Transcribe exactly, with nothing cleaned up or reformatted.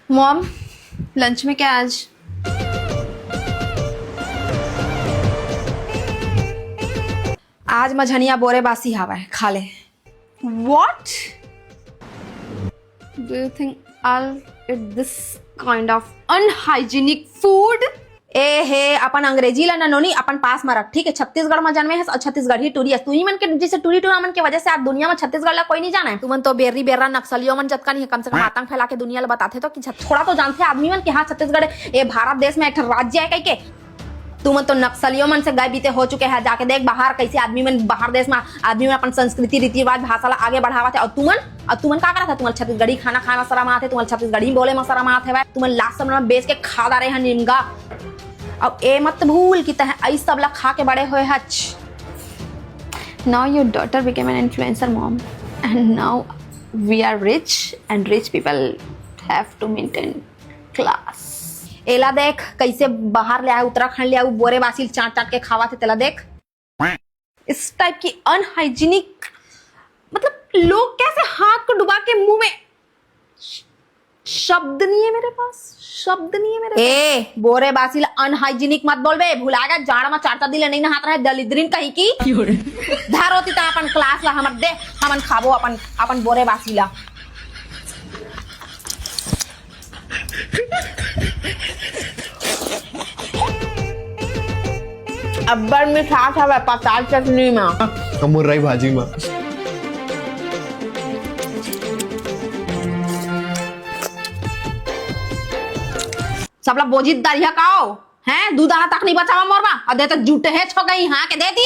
Mom, lunch में क्या आज? आज मझनिया बोरे बासी हावय, खा ले। What? Do you think I'll eat this kind of unhygienic food? ए हे, अपन अंग्रेजी ला ननोनी अपन पास म रख, ठीक है? छत्तीसगढ़ म जन्मे हस और छत्तीसगढ़ी टूरी हस। तुही मन के जैसे टूरी टूरा मन के वजह से आज दुनिया म छत्तीसगढ़ ला कोई नहीं जाना है। तुमन तो बेर्री बेर्रा नक्सलियों मन जतका नहीं है, कम से कम आतंक फैला के दुनिया ला बताथे तो कि छत-, थोड़ा तो जानथे आदमी मन कि हाँ, छत्तीसगढ़ ये भारत देश में एक ठो राज्य है कह के। तुमन तो नक्सलियों मन से गए बीते हो चुके हैं। जाके देख बाहर कैसे आदमी मन, बाहर देश में आदमी मन अपन संस्कृति, रीति रिवाज, भाषा ला आगे बढ़ावत है। और तुमन, और तुमन का करत है? तुमन छत्तीसगढ़ी खाना खाए में शर्म आत है, तुमन छत्तीसगढ़ी बोले में शर्म आत है, तुमन लात शर्म बेच के खा डारे हैं निमगा। अब ए मत भूल कि तह आई सब ला खा के बड़े होए हच। Now your daughter became an influencer, mom, and now we are rich, and rich people have to maintain class. एला देख, कैसे बाहर ले आए, उत्तराखंड ले आए, बोरे बासी चाट चाट के खावा थे, तेला देख। इस टाइप की अनहाइजीनिक, मतलब, लोग कैसे हाथ को डुबा के मुंह में, श-, शब्द नहीं है मेरे पास, शब्द नहीं है मेरे पास। ए, बोरे बासी ला अनहाइजीनिक मत बोलबे, भुला गा, जाड़ में चार चार दिन ले नहीं नहात रहे, दलिद्रिन कहीं की। धर होती तो अपन क्लास ला हमर दे, हमन खाबो अपन, अपन बोरे बासी ला। अब्बड़ मिठास हवय पताल चटनी म। अउ मुरई भाजी म। सबला बोझित दरिया काओ, हैं? दू दाना तक नहीं बचावा मोर बा, अउ दे तो जुटे हे छो गई, हाँ के दे दी।